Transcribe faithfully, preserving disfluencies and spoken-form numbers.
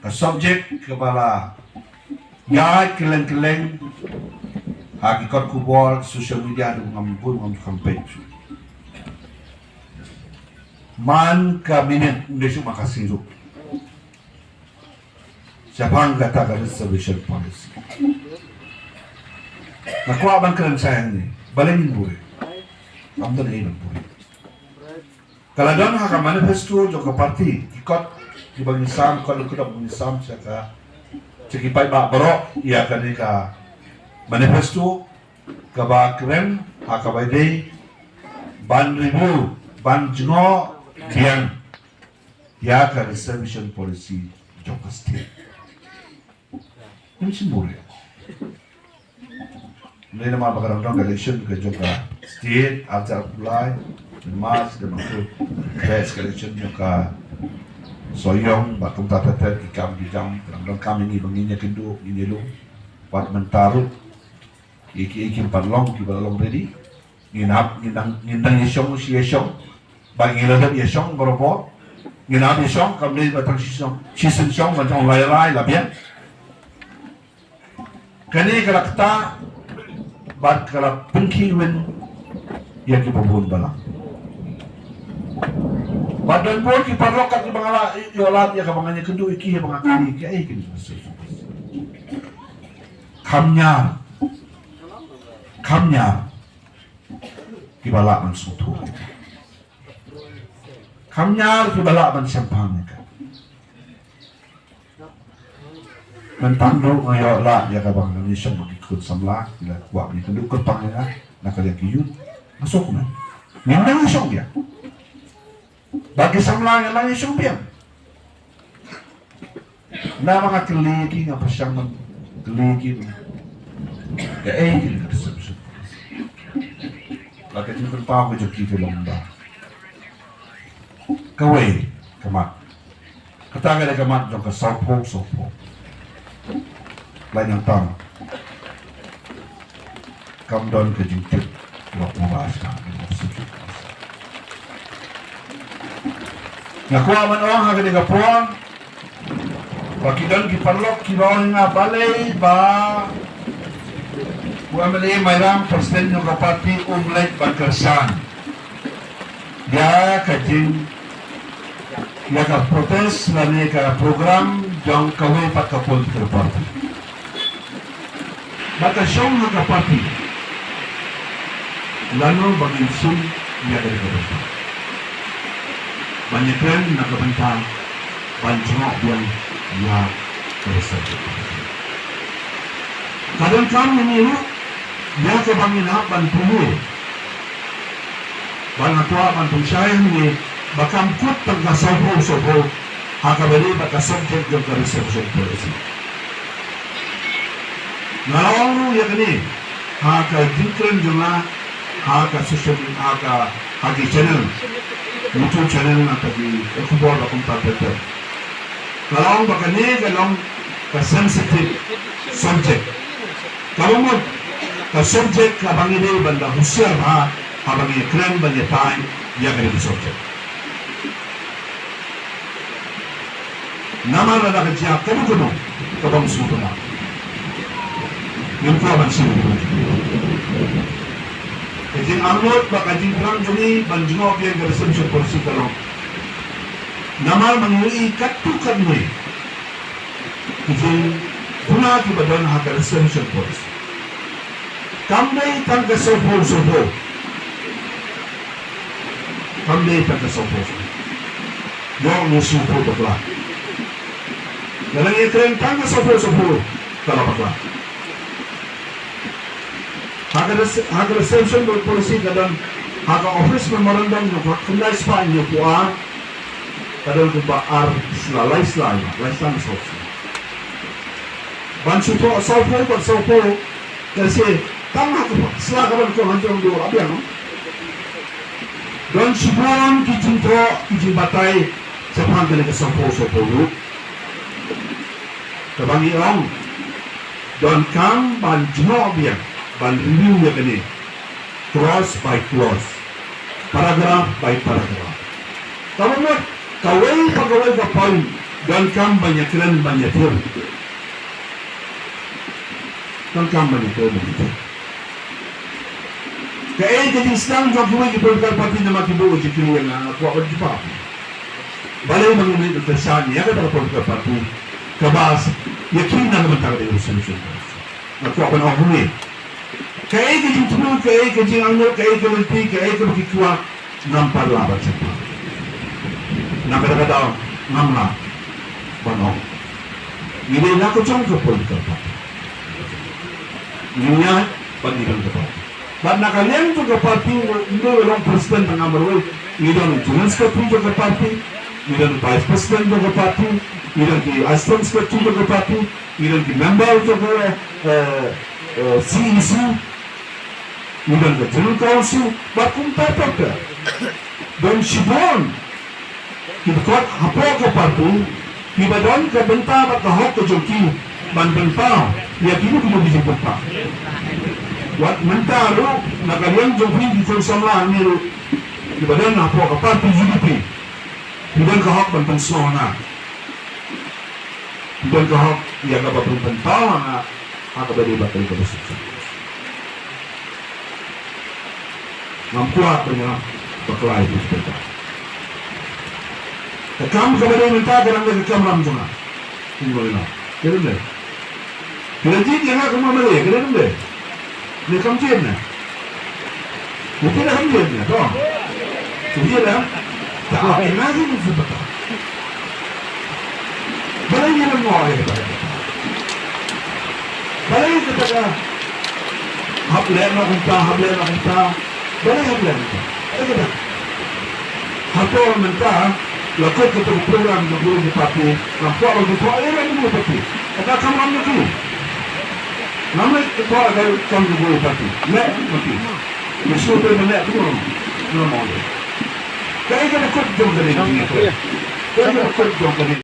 Ka subject kaba la ïaid kylleng kylleng ha ki kot khubor, social media, haduh ngam bun ngam campaign. Man ka minit ym dei shuh ma ka sngi ruh shaphang kata ka reservation policy. Nga kwah ban kren shai hangne, balei ngin buhrieh? Ngam don ei ban buhrieh. Ka la don ha ka manifesto jong ka party, ki kot kiba ngi sam, kot lyngkdop ba ngi sam sha ka, sha ki paidbah baroh ïa kane ka manifesto, kaba kren ha kaba dei ban review, ban jngoh biang ïa ka reservation policy jong ka state. Ngim shym buhrieh. Ym dei namar ba ka dang don ka election ka jong ka state, ar hajar arphew lai, March, dang don ka election jong ka Sohiong, bad kumta ter ter ki kam ki jam, ka dang don kam ïa ngi ba ngin ïakynduh, ngin ïalum. Wat mynta ruh, ïa ki, ïa ki pat long, kiba long ready. Ngin hap, ngin dang, ngin dang ïashong, shi ïashong. Ba ngin la dep ïashong barabor. Ngin hap ïashong, kam dei ba tang shi shong, shisien shong, ban shong lai lai la biang. Kane ka la ktah, bad ka la pynkhih win ïa kiba bun balang. Bad don bun ki paralok kat kiba nga la ïoh lad ïa kaba ngan ïakynduh ïa ki, ïa ba nga kylli ki, eh, kine ki. Kham ñiar. Kham ñiar kiba lah ban sngewthuh. Kham ñiar kiba lah ban shemphang ïa ka. Mynta ruh nga ïoh lad ïa kaba ngan ïashong bad ki khun samla, ki la kwah ban ïakynduh kyrpang ïa nga na ka liang ki youth. Nga sngewkmen. Ngin nang ïashong biang. Bad ki samla ngin nang ïashong biang. Namar nga kylli ki, nga pyrshang ban kylli ki. Kaei kane ka reservation? La ka jingpynpaw ka jong ki ka long ba kawei ka mat. Kata ka dei ka mat jong ka sawphew sawphew. Lait nangta kam don ka jingtip lok maba sha. Nga kwah ban ong ha kane ka por ba ki don ki paralok kiba ong ïa nga balei ba u M L A Mairang, president jong ka party, um leit ban kyrshan ïa ka jing, ïa ka protest lane ka program jong kawei pat ka political party. Ba ka shong ha ka party. Lano ba ngin shim ïa ka dei ka bynta ban ïakren na ka bynta ban jngoh biang ïa ka reservation. Ka donkam ïa ngi ruh ïa kaba ngin hap ban pynmih. Ba nga kwah ban pynshai hangne ba kam kut tang ka sawphew sawphew ha kaba ïadei bad ka subject jong ka reservation policy. Nga la ong ruh ïa kane ha ka jingkren jong nga ha ka social, ha ka, ha ki channel, YouTube channel, na ka ki khubor ba kumta ter ter. Nga la ong ba kane ka long ka sensitive subject. Kaba mut ka subject kaba ngi dei ban da husiar bha haba ngi kren ban ïatai ïa kane ka subject. Namar lada ka jia kano kano kaba ym sngewtynnat, ngim kwah ban sngewthuh. Ka jingarngut bad ka jingthrang jong ngi ban jngoh biang ka reservation policy ka long namar ba ngi ïohi katto katne ki jingduna kiba don ha ka reservation policy. Kam dei tang ka sawphew sawphew. Kam dei tang ka sawphew sawphew. Ïoh ngi sngewthuh bakla. Lada ngi kren tang ka sawphew sawphew ka la bakla. Ha ka res-, ha ka reservation policy ka don ha ka office memorandum jong ka khyndai spah hynñiewphew ar, ka don kumba ar sla, lai sla, lai sla ne saw sla. Ban shu thoh sawphew bad sawphew, ka lehse tang ha ka sla ka ban thoh hangto hangto la biang. Don shibun ki jingthoh, ki jingbatai shaphang kane ka sawphew sawphew ruh. Kaba ngi ong, donkam ban jngoh biang, ban review ïa kane, clause by clause, paragraph by paragraph. Kaba mut kawei pa kawei ka point Donkam ban ïakren ban ïathir. Donkam ban ïakren ban ïathir. Kaei ka jingsdang jong kiwei ki political party namar ki buh jingkylli ïa nga, nga kwah ban jubab. Balei ma ngi mih ban kyrshan ïa kata ka political party kaba ïakhih na ka bynta ka resolution? Nga kwah ban ong hangne. Kaei ka jingthmu, kaei ka jingangnud, kaei ka lynti, kaei kaba ki kwah, ngam pat lah ban sngewthuh. Na kata ka daw ngam lah ban ong. Ngi dei na ka jong ka political party. Ngi ïaid bad ngi don ka party. Bad na ka liang jong ka party, ngi dei long president, ngam marwei. Ngi don general secretary jong ka party, ngi don vice president jong ka party, ngi don ki assistant secretary jong ka party, ngi don ki member jong ka, eh, eh, C E C, ngi don ka general council, bad kumta pat ka don shibun ki dkhot hapoh ka party kiba don ka bynta bad ka hok ka jong ki ban pynpaw ïa kino kino ki jingpynpaw. Wat mynta ruh na ka liang jong phi ki khun samla hangne ruh kiba don hapoh ka party U D P, phi don ka hok ban pynsngew ha nga. Phi don ka hok ïa kaba pynpaw ha nga ha kaba dei bad kaba shisha. Ngam kwah ban ïa bakla ïa phi. Ka kam kaba dei mynta ka dang dei ka kamram jong nga. Phi ong ïa nga. Ka dei. Phi la jied ïa nga kum M L A, ka dei ne em dei? Ne kam jied ne? Ne phi la kam jied ne, to? Phi jied ne? Ta, okay, na jied ne, phi bata. Balei ngi la ngoh ïa kata? Balei kata ka hap leh noh kumta, hap leh noh kumta? Balei hap leh noh kumta? Balei kata? Hato mynta la kut kata ka program jong ka party, ngam kwah ban ïathuh ïa ka party. Kata kam ram jong ki. Ngam leh ïathuh ïa ka kam jong ka party. Leh ma ki. Ngi shu pynleh kumno? Ngam ong. Kaei kaba kut jong kane ka jingïathuh? Kaei kaba kut jong kane?